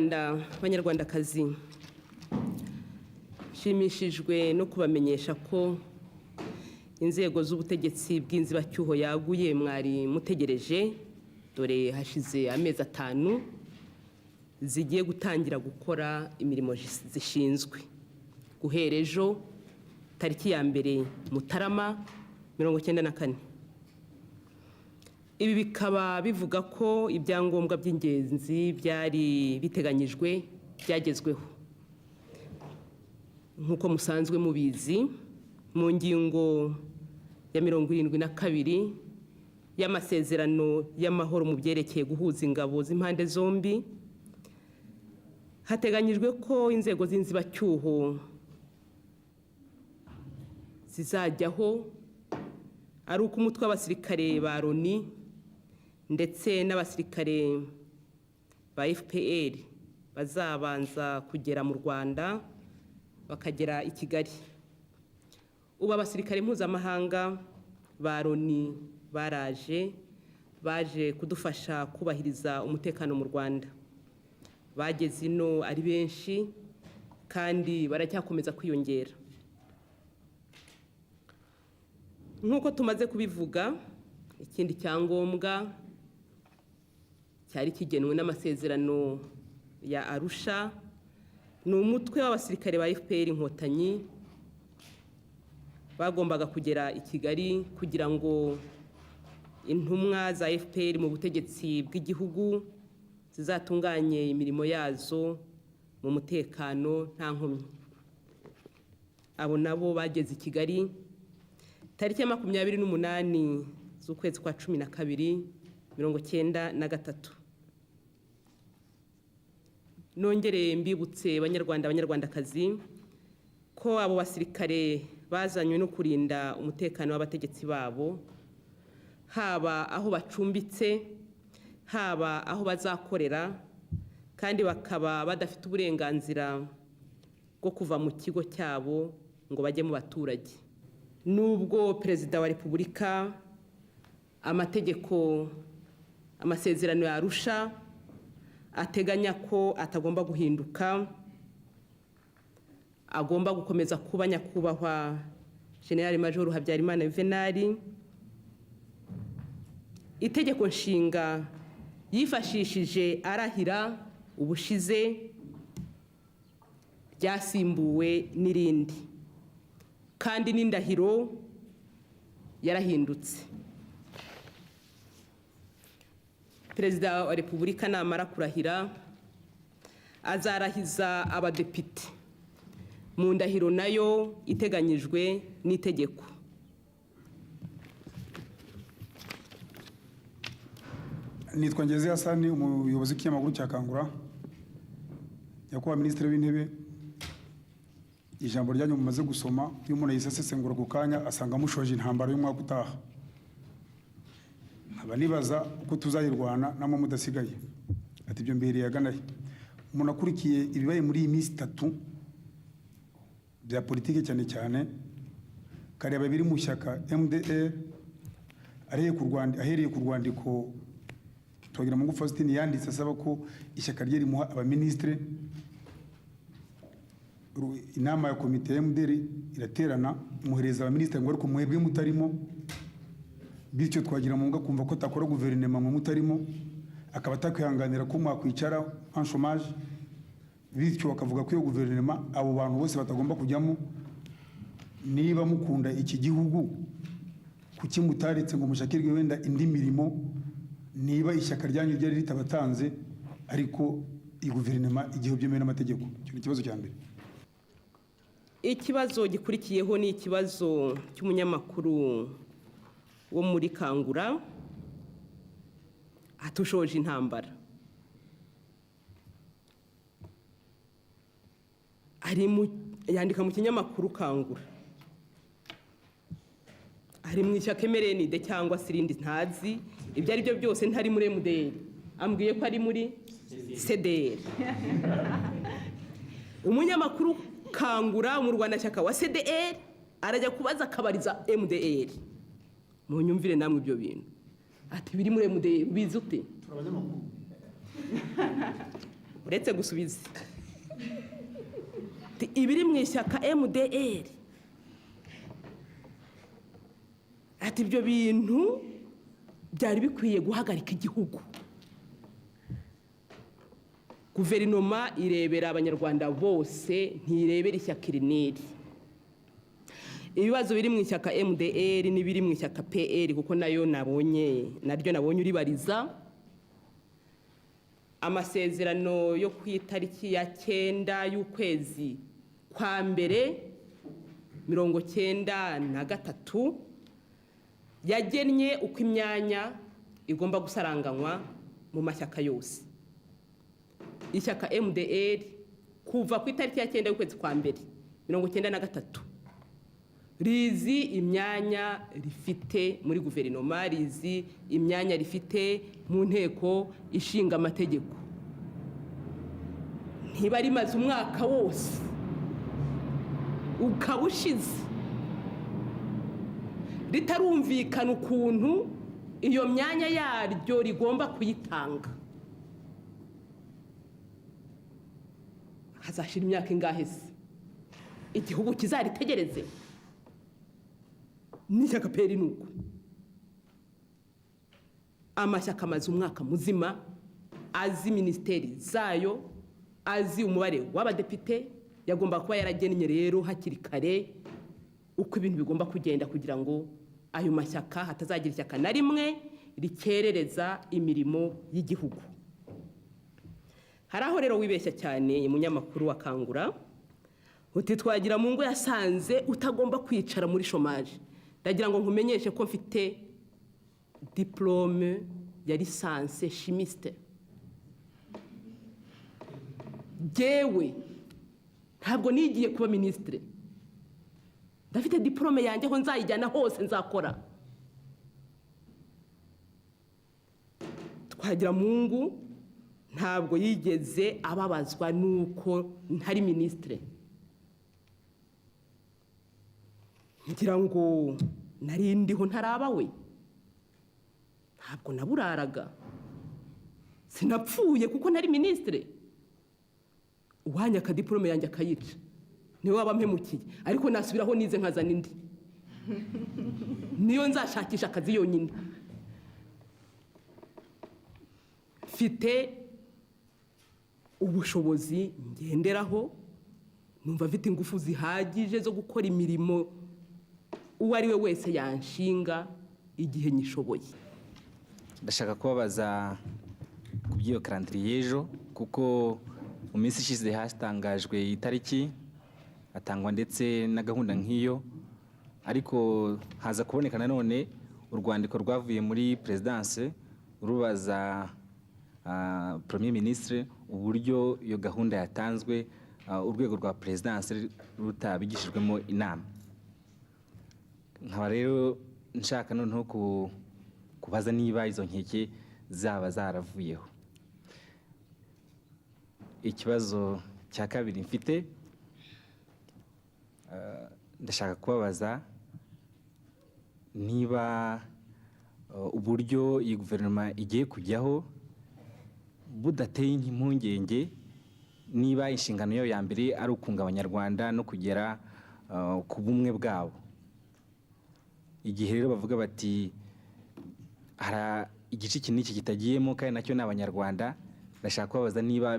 Rwanda, Banyarwandakazi, nshimishijwe no kubamenyesha ko inzego z'ubutegetsi bw'inzibacyuho yaguye mwari mutegereje, dore hashize amezi 5, zigiye gutangira gukora imirimo zishinzwe guhera ejo tariki ya 1 Mutarama 94. Ibi bikaba bivuga ko ibyangombwa by'ingenzi byari biteganyijwe byagezweho. Nk'uko musanzwe mubizi, mu ngingo ya 72 y'amasezerano y'amahoro mu byerekeye guhuza ingabo z'impande zombi, hateganyijwe ko inzego z'inzibacyuho zizajyaho ari uko umutwe w'abasirikare ba Loni ndetse n'abasirikare ba FPR bazabanza kugera mu Rwanda, bakagera i Kigali. Ubu abasirikare mpuzamahanga ba Loni baraje, baje kudufasha kubahiriza umutekano mu Rwanda. Bageze ino ari benshi kandi baracyakomeza kwiyongera. Nk'uko tumaze kubivuga, ikindi cyangombwa cyari kigenwe n'amasezerano ya Arusha ni umutwe w'abasirikare ba FPR Inkotanyi bagombaga kugera i Kigali kugira ngo intumwa za FPR mu butegetsi bw'igihugu zizatunganye imirimo yazo mu mutekano nta nkomyi. Abo nabo bageze i Kigali tariki ya 28 z'ukwezi kwa 12 93. Nongere mbibutse, Banyarwanda, Banyarwandakazi, ko abo basirikare bazanywe no kurinda umutekano w'abategetsi babo, haba aho bacumbitse, haba aho bazakorera, kandi bakaba badafite uburenganzira bwo kuva mu kigo cyabo ngo bajye mu baturage. Nubwo Perezida wa Repubulika, amategeko, amasezerano ya Arusha ateganya ko atagomba guhinduka, agomba gukomeza kuba Nyakubahwa General Major Habyarimana Yuvenali, itegeko nshinga yifashishije arahira ubushize ryasimbuwe n'irindi, kandi n'indahiro yarahindutse. Perezida wa Repubulika namara kurahira azarahiza abadepite mu ndahiro nayo iteganyijwe n'itegeko. Nitwa Ngeze Hasani, umuyobozi w'ikinyamakuru cya Kangura. Nyakubahwa Minisitiri w'Intebe, ijambo ryanyu mumaze gusoma, iyo umuntu yisesengura ku kanya asanga mushoje intambara y'umwaka utaha. Nkaba nibaza uko tuzayirwana namwe mudasigaye. Ati ibyo mbihereye agana he? Umuntu akurikiye ibibaye muri iyi minsi 3 bya politiki, cyane cyane kareba biri mu shyaka MDR, ahereye ku rwandiko Twagiramungu Faustin yanditse asaba ko ishyaka rye rimuha abaminisitiri, inama ya komite ya MDR iraterana, imuhereza abaminisitiri ngo ariko mwebwe mutarimo. Bityo Twagiramungu akumva ko atakora guverinoma mwe mutarimo, akaba atakwihanganira ko mwakwicara en chômage. Bityo bakavuga ko iyo guverinoma abo bantu bose batagomba kujyamo. Niba mukunda iki gihugu, kuki mutaretse ngo mushakirwe wenda indi mirimo, niba ishyaka ryanyu ryari ritabatanze, ariko iyi guverinoma igihe byemewe n'amategeko? Icyo ni ikibazo cya mbere. Ikibazo gikurikiyeho ni ikibazo cy'umunyamakuru wo muri Kangura, atushoje intambara. Yandika mu kinyamakuru Kangura, ari mu ishyaka MRND cyangwa se irindi ntazi, ibyo ari byo byose ntari muri MDR, ambwiye ko ari muri CDR. Umunyamakuru Kangura mu rwanashyaka wa CDR arajya kubaza akabariza MDR. Munyumvire namwe ibyo bintu. Ati biri muri MDR ubizi ute? Uretse gusubiza ibiri mu ishyaka MDR, ati ibyo bintu byari bikwiye guhagarika igihugu. Guverinoma irebera Abanyarwanda bose, ntirebera ishyaka iri n'iri. Ibibazo biri mu ishyaka MDR n'ibiri mu ishyaka PR, kuko nayo nabonye naryo nabonye uribariza. Amasezerano yo ku itariki ya 9 y'ukwezi kwa mbere 93 yagennye uko imyanya igomba gusaranganywa mu mashyaka yose. Ishyaka MDR kuva ku itariki ya 9 y'ukwezi kwa mbere 93 rizi imyanya rifite muri guverinoma, rizi imyanya rifite mu nteko ishinga amategeko. Ntiba rimaze umwaka wose ukaba ushize ritarumvikana ukuntu iyo myanya yaryo rigomba kuyitanga. Hazashira imyaka ingahe se igihugu kizaritegereze? N'ishyaka peri ni uko. Amashyaka amaze umwaka muzima azi minisiteri zayo, azi umubare w'abadepite, yagomba kuba yaragennye rero hakiri kare uko ibintu bigomba kugenda kugira ngo ayo mashyaka hatazagira ishyaka na rimwe rikerereza imirimo y'igihugu. Hari aho rero wibeshya cyane, umunyamakuru wa Kangura, uti Twagiramungu yasanze utagomba kwicara muri chômage. Ndagira ngo nkumenyeshe ko mfite diplôme ya licence chimiste. Jyewe ntabwo nigiye kuba minisitire, ndafite diplôme yanjye, aho nzayijyana hose nzakora. Twagiramungu ntabwo yigeze ababazwa nuko ntari minisitire. Ngira ngo nari ndiho ntarabawe, ntabwo naburaraga, sinapfuye kuko ntari minisitire. Uwanyaka diplôme yanjye akayica niwe waba mpemukiye, ariko nasubiraho nize nkazana indi, niyo nzashakisha akazi yonyine. Mfite ubushobozi ngenderaho, numva mfite ingufu zihagije zo gukora imirimo uwo ari we wese yanshinga igihe nyishoboye. Ndashaka kubabaza ku by'iyo calendrier y'ejo, kuko mu minsi ishize hatangajwe itariki, hatangwa ndetse na gahunda nk'iyo, ariko haza kuboneka nanone urwandiko rwavuye muri perezidanse rubaza Premier Ministre uburyo iyo gahunda yatanzwe, urwego rwa perezidanse rutabigishijwemo inama. Nkaba rero nshaka noneho kubaza niba izo nkeke zaba zaravuyeho. Ikibazo cya kabiri mfite, ndashaka kubabaza niba uburyo iyi guverinoma igiye kujyaho budateye impungenge, niba inshingano yayo ya mbere ari ukunga Abanyarwanda no kugera ku bumwe bwabo. Igihe rero bavuga bati hari igice iki n'iki kitagiyemo kandi nacyo ni Abanyarwanda, ndashaka kubabaza niba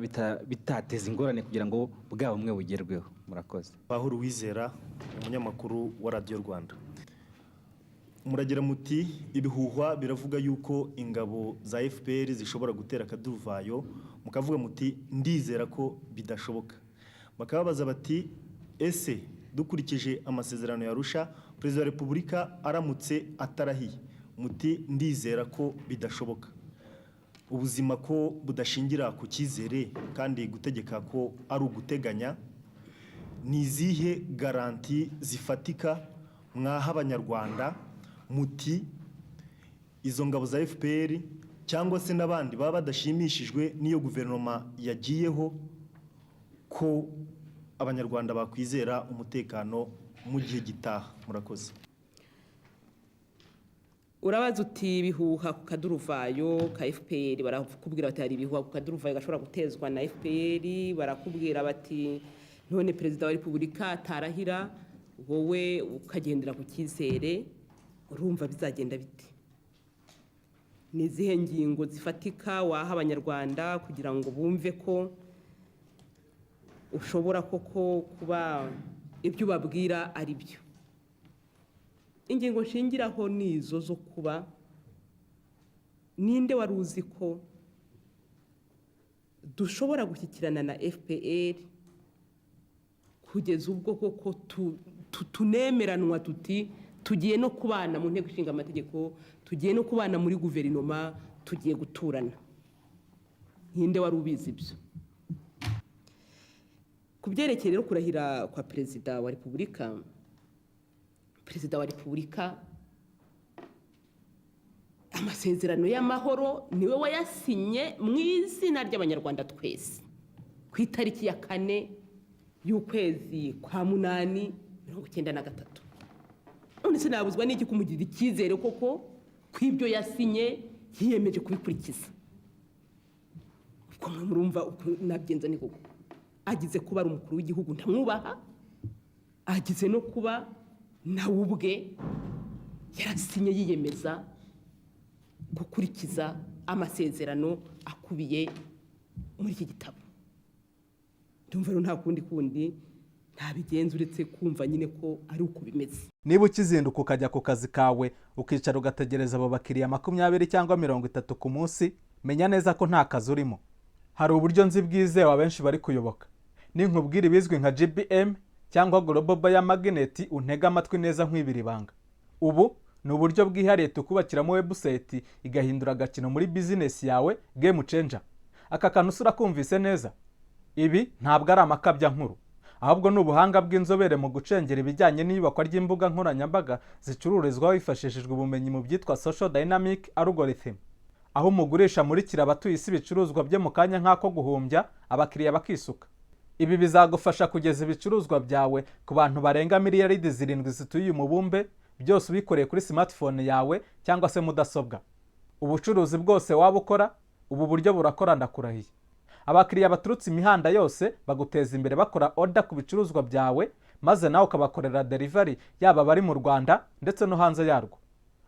bitateza ingorane kugira ngo bwa bumwe bugerweho. Murakoze. Pahuro Uwizera, umunyamakuru wa Radiyo Rwanda. Muragira muti ibihuhwa biravuga yuko ingabo za FPR zishobora gutera akaduruvayo, mukavuga muti ndizera ko bidashoboka. Bakababaza bati ese dukurikije amasezerano ya Arusha, Perezida wa Repubulika aramutse atarahiye, muti ndizera ko bidashoboka. Ubuzima ko budashingira ku cyizere kandi gutegeka ko ari uguteganya, ni izihe garanti zifatika mwaha Abanyarwanda muti izo ngabo za FPR cyangwa se n'abandi baba badashimishijwe n'iyo guverinoma yagiyeho, ko Abanyarwanda bakwizera umutekano mu gihe gitaha? Murakoze. Urabaza uti ibihuha ku kaduruvayo ka FPR. Barakubwira bati hari ibihuha ku kaduruvayo gashobora gutezwa na FPR. Barakubwira bati none Perezida wa Repubulika atarahira, wowe ukagendera ku cyizere, urumva bizagenda bite? Ni izihe ngingo zifatika waha Abanyarwanda kugira ngo bumve ko ushobora koko kuba ibyo ubabwira ari byo? Ingingo nshingiraho ni izo zo kuba ninde wari uzi ko dushobora gushyikirana na FPR kugeza ubwo koko tunemeranwa tuti tugiye no kubana mu Nteko Ishinga Amategeko, tugiye no kubana muri guverinoma, tugiye guturana? Ninde wari ubizi ibyo? Ku byerekeye rero kurahira kwa Perezida wa Repubulika, Perezida wa Repubulika amasezerano y'amahoro niwe wayasinye mu izina ry'Abanyarwanda twese ku itariki ya 4 y'ukwezi kwa 8 93. None se nabuzwa n'iki kumugirira icyizere koko ko ibyo yasinye yiyemeje kubikurikiza? Ubwo mwe murumva uko nabigenza? Ni koko agize kuba ari umukuru w'igihugu, ndamwubaha, agize no kuba nawe ubwe yarasinye yiyemeza gukurikiza amasezerano akubiye muri iki gitabo. Ndumva rero nta kundi kundi ntabigenza uretse kumva nyine ko ari uko bimeze. Niba ukizinduka ukajya ku kazi kawe, ukicara ugategereza abo bakiriya 20 cyangwa 30 ku munsi, menya neza ko nta kazi urimo. Hari uburyo nzi bwizewe abenshi bari kuyoboka. Ninkubwira ibizwi nka GBM cyangwa Global Buyer Magnet, untege amatwi neza nkwibira ibanga. Ubu ni uburyo bwihariye tukubakiramo website igahindura agakino muri bizinesi yawe, game changer. Aka kantu usura kumvise neza. Ibi ntabwo ari amakabya nkuru, ahubwo ni ubuhanga bw'inzobere mu gucengera ibijyanye n'iyubakwa ry'imbuga nkoranyambaga zicururizwaho hifashishijwe ubumenyi mu byitwa social dynamic algorithm, aho umugurisha amurikira abatuye isi ibicuruzwa bye mu kanya nk'ako guhumbya, abakiriya bakisuka. Ibi bizagufasha kugeza ibicuruzwa byawe ku bantu barenga miliyaridi 7 zituye uyu mubumbe, byose ubikoreye kuri smartphone yawe cyangwa se mudasobwa. Ubucuruzi bwose waba ukora, ubu buryo burakora, ndakurahiye. Abakiriya baturutse imihanda yose baguteza imbere bakora order ku bicuruzwa byawe, maze nawe ukabakorera delivery, yaba abari mu Rwanda ndetse no hanze yarwo.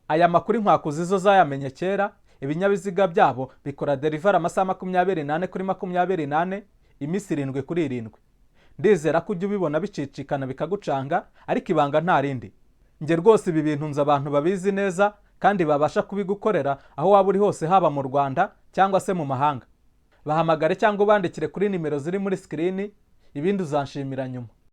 Aya makuru inkwakuzi zo zayamenye kera. Ibinyabiziga byabo bikora delivery amasaha 24 kuri 24, iminsi 7 kuri 7. Ndizera ko ujya ubibona bicicikana bikagucanga, ariko ibanga nta rindi. Njye rwose ibi bintu nzi abantu babizi neza kandi babasha kubigukorera aho waba uri hose, haba mu Rwanda cyangwa se mu mahanga. Bahamagare cyangwa ubandikire kuri nimero ziri muri screen, ibindi uzanshimira nyuma.